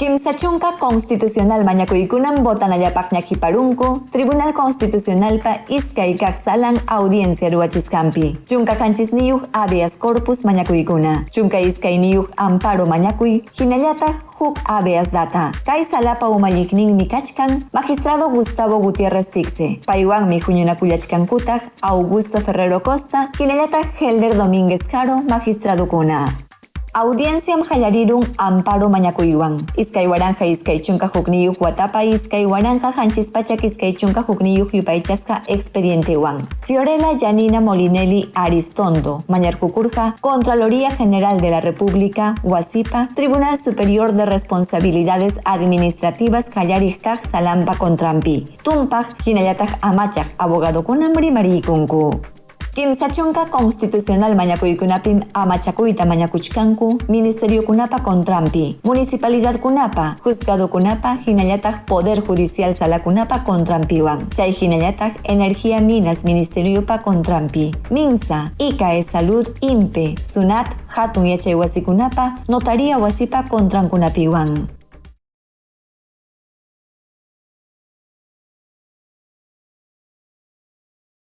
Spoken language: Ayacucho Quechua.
30 constitucional mañakuykunam votanallapaqña qiparunku Tribunal Constitucionalpa iskay kaq salan audiencia ruwachisqanpi. 17niyuq habeas corpus mañakuykuna, 12niyuq amparo mañakuy, hinallataq huk habeas data. Kay salapa umalliqninmi kachkan magistrado Gustavo Gutiérrez Ticse. Paywanmi huñunakullachkankutaq Augusto Ferrero Costa, hinallataq Helder Domínguez Jaro magistradokuna. Audienciam qallarirun amparo mañakuywan. 2021 watapa 2721 yupaychasqa expedientewan. Fiorella Yanina Molinelli Aristondo, mañarqukurqa, Contraloría General de la República, Wasipa, Tribunal Superior de Responsabilidades Administrativas qallariq kaq salampa contranpi. Tumpaq, hinallataq amachaq abogadokunam rimariykunku. 30 constitucional mañakuykunapim amachakuyta mañakuchkanku ministeriokunapa contranpi, municipalidadkunapa, juzgadokunapa, hinallataq Poder Judicial salakunapa contranpiwan. Chay hinallataq Energía Minas Ministeriopa contranpi, Minsa, ICAE Salud, INPE, SUNAT, Hatun Yachay wasikunapa, Notaría wasipa contrankunapiwan.